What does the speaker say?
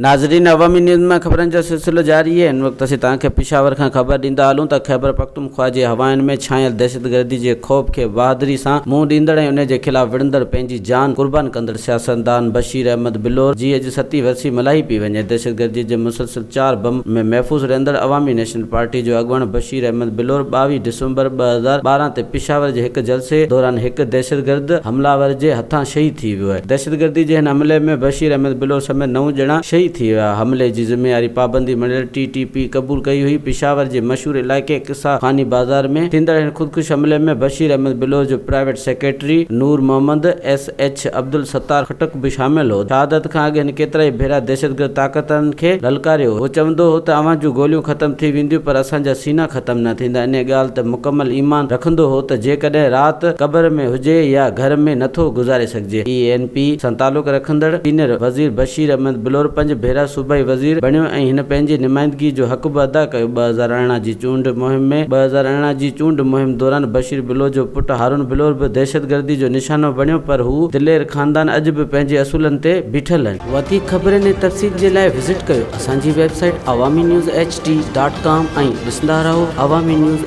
ناظرين عوامي نيوز مان خبرن جو سلسلو جاري آهي هن وقت اسين توهان کي پشاور کان خبر ڏيندا هلون ته خيبر پختونخوا جي هوائن ۾ ڇانيل دهشتگردي جي خوف کي بهادري سان منهن ڏيندڙ ۽ ان جي خلاف وڙهندڙ پنهنجي جان قربان ڪندڙ سياستدان بشير احمد بلور جي اڄ ستين ورسي ملهائي پئي وڃي دهشتگردي جي مسلسل چار بم ۾ محفوظ رهندڙ عوامي نيشنل پارٽي جو اڳواڻ بشير احمد بلور 22 ڊسمبر 2012 تي پشاور جي هڪ جلسي دوران هڪ دهشتگرد حمله آور جي هٿان شهيد ٿي ويو. دهشتگردي جي هن حملي ۾ بشير احمد بلوچ سميت نو ڄڻا شهيد ٿي ويا. حملي جي ذميواري پابندي مڙهيل ٽي ٽي پي قبول ڪئي هئي. پشاور جي مشهور علائقي قصه خواني بازار ۾ ٿيندڙ هن خودڪش حملي ۾ بشير احمد بلوچ جو private secretary Noor Muhammad, S H Abdul Sattar Khattak به شامل هو. شهادت کان اڳ هن ڪيترائي ڀيرا دهشتگرد طاقتن کي للڪاريو هو. هو چوندو هو ته اوهان جون گوليون ختم ٿي وينديون پر اسان جا سينا ختم نه ٿيندا. انهيء ڳالهه تي مڪمل ايمان رکندو هو ته جيڪڏهن رات قبر ۾ هجي يا گهر ۾ نٿو گذاري سگهجي. اي اين پي سان تعلق رکندڙ سينئر وزير بشير احمد بلور پنج ڀيرا صوبائي وزير بڻيو ۽ هن پنهنجي نمائندگي جو حق به ادا ڪيو. 2018 جي چونڊ مهم ۾ 2018 جي چونڊ مهم دوران بشير بلور جو پٽ هارون بلور به دهشتگردي جو نشانو بڻيو پر هو دلير خاندان اڄ به پنهنجي اصولن تي بيٺل آهن. وڌيڪ خبرن ۽ تفصيل جي لاء وزٽ ڪيو اسان جي website Awami news H D dot com ۽ ڏسندا رهو عوامي نيوز.